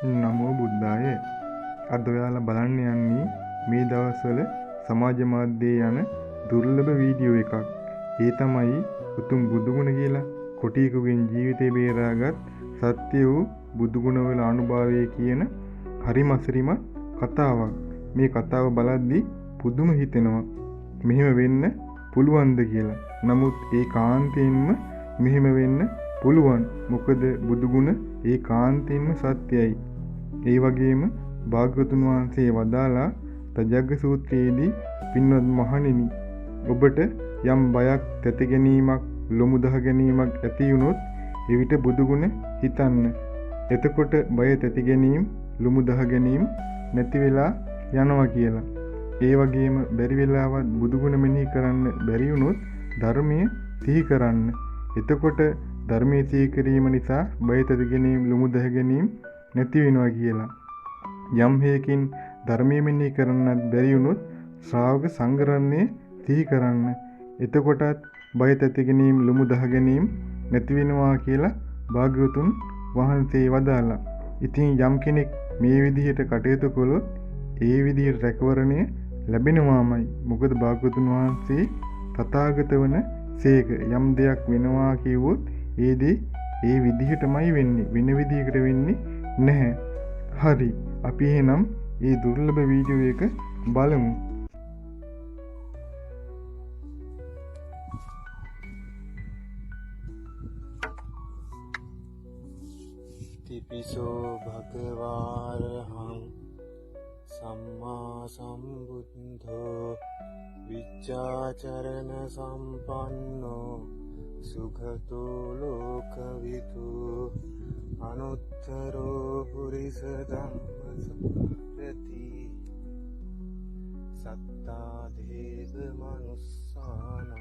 නමෝ බුද්ධාය. අද ඔයාලා බලන්න යන්නේ මේ දවස්වල සමාජ මාධ්‍යයේ යන දුර්ලභ වීඩියෝ එකක්. ඒ තමයි උතුම් බුදුගුණ කියලා කොටියෙකුගෙන් ජීවිතේ බේරාගත් සත්‍ය වූ බුදුගුණවල අනුභවය කියන හරිම අසිරිමත් කතාවක්. මේ කතාව බලද්දී පුදුම හිතෙනවා. මෙහෙම වෙන්න පුළුවන්ද කියලා. නමුත් ඒ කාන්තේන්ම මෙහෙම වෙන්න පුළුවන්. මොකද බුදුගුණ ඒ කාන්තේන්ම සත්‍යයි. ඒ වගේම භාග්‍යවතුන් වහන්සේ වදාලා තජග්ග සූත්‍රයේදී පින්වත් මහණෙනි, ඔබට යම් බයක්, තැති ගැනීමක්, ලොමු දහ ගැනීමක් ඇති වුණොත් එවිට බුදුගුණ හිතන්න. එතකොට බය, තැති ගැනීම, ලොමු දහ ගැනීම නැති වෙලා යනවා කියලා. ඒ වගේම බැරි වෙලාවත් බුදුගුණ මෙනෙහි කරන්න බැරි වුණොත් ධර්මය සිහි කරන්න. එතකොට ධර්මයේ සිහි කිරීම නිසා බය, තැති ගැනීම, ලොමු දහ ගැනීම නැති වෙනවා කියලා. යම් හේකින් ධර්මයේ මෙනෙහි කරන්නත් බැරි වුණොත් ශ්‍රාවක සංඝරත්නය සිහි කරන්න. එතකොටත් බය, තැති ගැනීම, ලොමු දහ ගැනීම නැති වෙනවා කියලා භාග්‍යවතුන් වහන්සේ වදාළා. ඉතින් යම් කෙනෙක් මේ විදිහට කටයුතු කළොත් ඒ විදිහට රැකවරණය ලැබෙනවාමයි. මොකද භාග්‍යවතුන් වහන්සේ තථාගත වන සේක. යම් දෙයක් වෙනවා කිව්වොත් ඒ දේ ඒ විදිහටමයි වෙන්නේ. වෙන විදිහකට වෙන්නේ නැහැ. හරි. අපි එහෙනම් ඒ දුර්ලභ වීඩියෝ එක බලමු. ඉතිපිසෝ භගවාරහං සම්මා සම්බුද්ධෝ විච්ඡාචරණ සම්පන්නෝ සුගතෝ ලෝකවිදු අනුත්තරෝ පුරිස ධම්මසාරති සත්තා දේව මනුස්සානං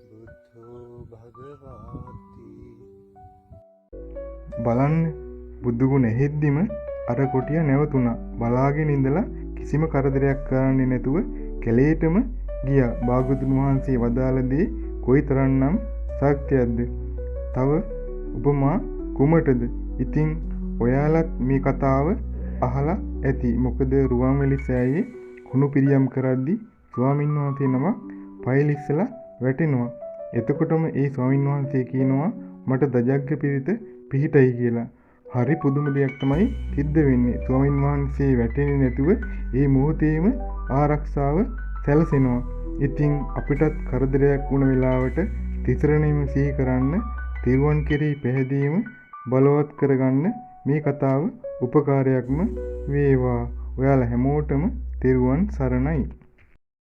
බුද්ධෝ භගවාති. බලන්න, බුදුගුණ ඇහෙද්දිම අර කොටිය නැවතුණා. බලාගෙන ඉඳලා කිසිම කරදරයක් කරන්නේ නැතුව කැලේටම ගියා. භාග්‍යවතුන් වහන්සේ වදාළ දේ කොයිතරම්නම් සත්‍යයක්ද? තව උපමා කුමටද? ඉතින් ඔයාලත් මේ කතාව අහලා ඇති. මොකද රුවන්වැලි සෑයේ කුණු පිරියම් කරද්දි ස්වාමින් වහන්සේ නමක් පය ලිස්සලා වැටෙනවා. එතකොටම ඒ ස්වාමින් වහන්සේ කියනවා මට දජග්ග පිරිත පිහිටයි කියලා. හරි පුදුම දෙයක් තමයි සිද්ධ වෙන්නේ. ස්වාමින් වහන්සේ වැටෙන්නේ නැතුව ඒ මොහොතේම ආරක්ෂාව සැලසෙනවා. ඉතින් අපිටත් කරදරයක් වුණ වෙලාවට තිසරණයම සිහි කරන්න, තෙරුවන් කෙරෙහි පැහැදීම බලවත් කරගන්න මේ කතාව උපකාරයක්ම වේවා. ඔයාලා හැමෝටම තෙරුවන් සරණයි.